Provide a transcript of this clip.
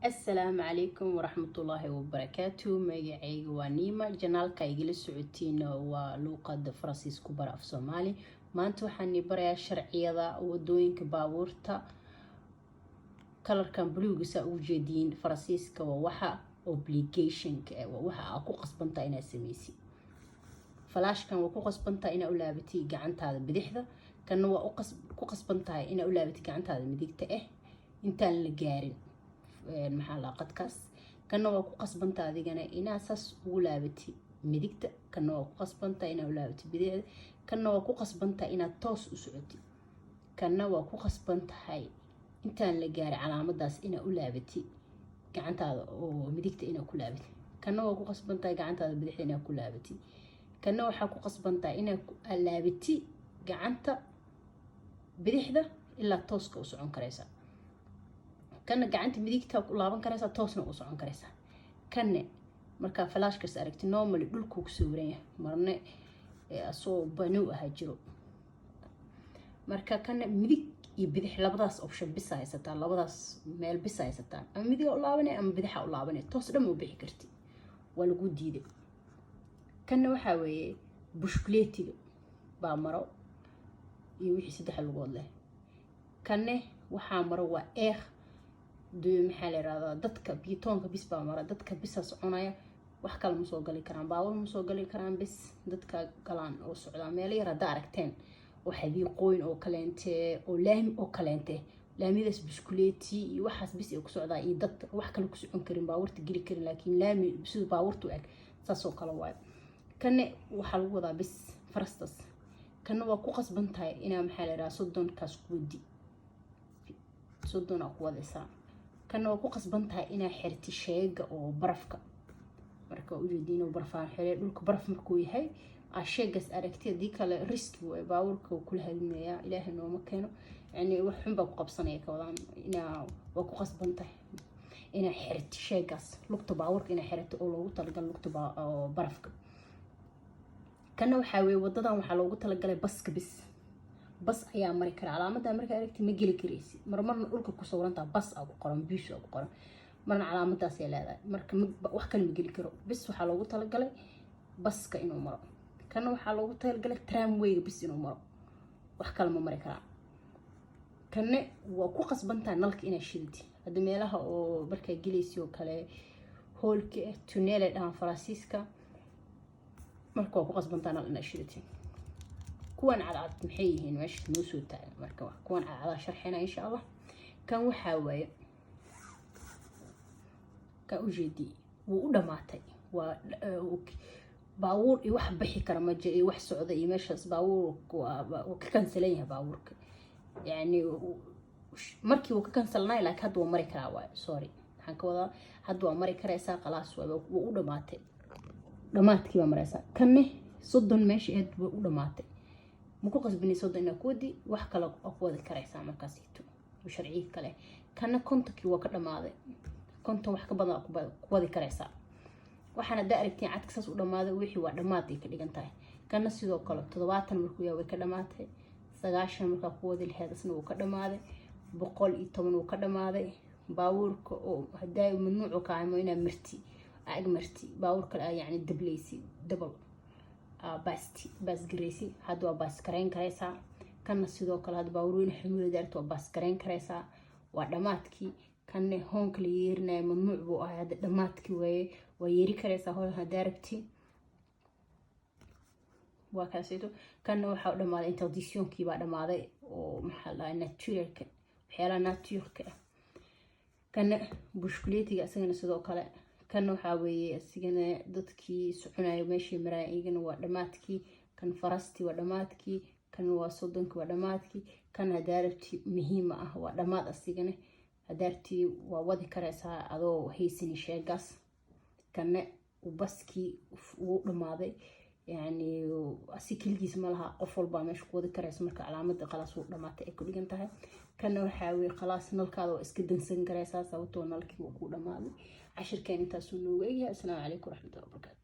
Asalaamu calaykum waraxmatullaahi wabarakaatu. Magacayga waa Niima, channelka igala socotiina waa luuqada Faransiis ku bara af Soomaali. Maanta waxaan barayaa sharciyada wadooyinka baabuurta. Colorkan buluuga saa ugu jeediin Faransiiska waa waxa obligationka, waa waxa aa ku qasbantaa inaad sameysid. Flashkan waa ku qasbantahay inaa u laabatay gacantaada bidixda. Kanna waa ku qasbantahay inaa u laabatay gacantaada midigta ah intaan la gaarin, maxaa la, qadkaas. Kanna waa ku qasbantaha adigana inaa saas ugu laabatay midigta. Kanna waa ku qasbantahay inaa u laabatay bidixda. Kanna waa ku qasbantahay inaad toos u socotid. Kanna waa ku qasban tahay intaan la gaarin calaamadaas inaa u laabatay gacantaada oo midigta inaa ku laabatay. Kanna waa ku qasbantahay gacantaada bidixda inaa ku laabatay. Kanna waxaa ku qasbantahay inaa laabati gacanta bidixda ilaa tooska u socon karaysa. Kana gacanta midigta ku laaban karaysaa, toosna u socon karaysaa. Kanne markaa flashkaas aragti, normally dhulkuu ku sawiran yahay, marne asoo banuu ahaa jiro. Marka kana midig iyo bidix labadaas option bisa haysataa, labadaas meel bisa haysataa: ama midiga u laabanay ama bidixa u laabanay. Toos dhan u bixi karti, waa lagu diiday. Kanna waxaa weeye bushkuleetiga baa maro iyo wixii saddex lugood leh. Kanne waxaa maro waa aire de, maxaa la yirahdaa, dadka piétonka bis baa mara. Dadka bisa soconaya, wax kale ma soo gali karaan, baabuur ma soo gali karaan, bis dadka galaan oo socdaa. Meelo yar haddaa aragteen oo xadiiqooyin oo kaleente oo laami oo kaleente, laamiyadaas bushkuleeti iyo waxaas bis ay ku socdaa iyo dad, wax kale ku socon karin, baabuurta geli karin, laakiin laami sida baabuurta u eg, saasoo kale waayo. Kanne waxaa lagu wadaa bis farastas. Kanna waa ku qasban tahay inaa, maxaa la yidhaha, 30kaas ku wadi, 30 aa ku wadaysaa. Kana waa ku qasban tahay inaa xirti sheega oo barafka. Marka waa ujeedi inuu barafaan xirey. Dhulka baraf markuu yahay aa sheegaas aragti, haddii kale risk waay, baabuurka wuu kula hadmayaa. Ilaahay nooma keeno, yani wax xun baa ku qabsanaya. Ka wadaan inaa waa ku qasban tahay inaa xirti sheegaas lugta baabuurka, inaa xirato oo loogu talagalay lugta oo barafka. Kana waxaa weye wadadan waxaa loogu talagalay baska bis, bas ayaa mari kara. Calaamada markaa aragti ma geli karaysid. Marmarna dhulka ku sawirantaa bas aa ku qoran, bus aa ku qoran, marna calaamadaasay leedahay. Marka wax kale ma geli karo, bis waxaa loogu talagalay baska inuu maro. Kana waxaa loogu talagalay tramwayga bis inuu maro, wax kale ma mari karaa. Kanne waa ku qasbantahay nalka inaa shidati. Hadda meelaha oo markaa gelaysi oo kale, hoolka ah, tunnel ay dhahaan Faransiiska, marka waa ku qasbantahay nal inaa shidati. Kuwan cadcad maxay yihiin meesha noo soo taagan? Marka kuwan cadcadaa sharxina, insha Allah. Kan waxaa waaye kan ujeedi wuu u dhamaatay, waa baabuur iyo wax bixi kara ma jiro iyo wax socda iyo meeshaas baabuur waa ka cancelan yahay baabuurka. Yani markii wuu ka cancelnay, laakiin hadda waa mari karaa waayo. Sorry, waxaan ka wadaa hadda waa mari karaysaa, khalaas, waa u dhamaatay, dhamaadkii baa maraysaa. Kanne 30 meesha aad waa u dhamaatay, ma ku qasbinay 30 inaa ku wadi, wax kale waa ku wadi karaysaa markaasito sharciga kale. Kanna 50kii waa ka dhamaaday, 50 wax ka badan ku wadi karaysaa. Waxaan haddaa aragtiin cadka saas u dhamaaday, wixii waa dhammaad ay ka dhigan tahay. Kanna sidoo kale 70 markuu yahay way ka dhamaatay, 90 markaa ku wadi laheyd isna wuu ka dhamaaday, 110 wuu ka dhamaaday. Baabuurka oo hadaa mamnuucu kaamo inaa marti ag marti baabuur kale aa, yacni dableysi, double baasti baasgareysi, hadda waa baaskareyn karaysaa. Kanna sidoo kale hadda baabuur weyn xamuulada aragti waa baaskareyn karaysaa, waa dhammaadkii. Kanne hoonka la yeerinayo mamnuuc buu ahay, hadda dhammaadkii waaye, waa yeeri karaysaa hoon haddaa rabti, waa kaasito. Kanna waxaa u dhamaaday interdictionkii baa dhamaaday oo, maxaa la dhahaa, naturelka, waxyaalaha natureka ah. Kana bushkuleetiga isagana sidoo kale. Kana waxaa weeye isigana dadkii soconayo meeshii maraya, iyagana waa dhammaadkii. Kan farastii waa dhammaadkii, kan waa 30kii, waa dhammaadkii. Kan haddaa rabti muhiima ah, waa dhammaad asigana, haddaa rabti waa wadi karaysaa adoo haysani sheegaas. Kanne baskii wuu dhamaaday, yani asi keligiis ma laha, qof walbaa meesha ku wadi karaysa. Marka calaamada khalaas wuu dhamaatay ay ku dhigan tahay. Kana waxaa weye khalaas, nalkaada waa iska dansan karaysaa, sababtoo nalkii wuu ku dhamaaday. Cashirkeen intaasuu noogu egyahay. Asalaamu calaykum waraxmatullahi wabarakaatu.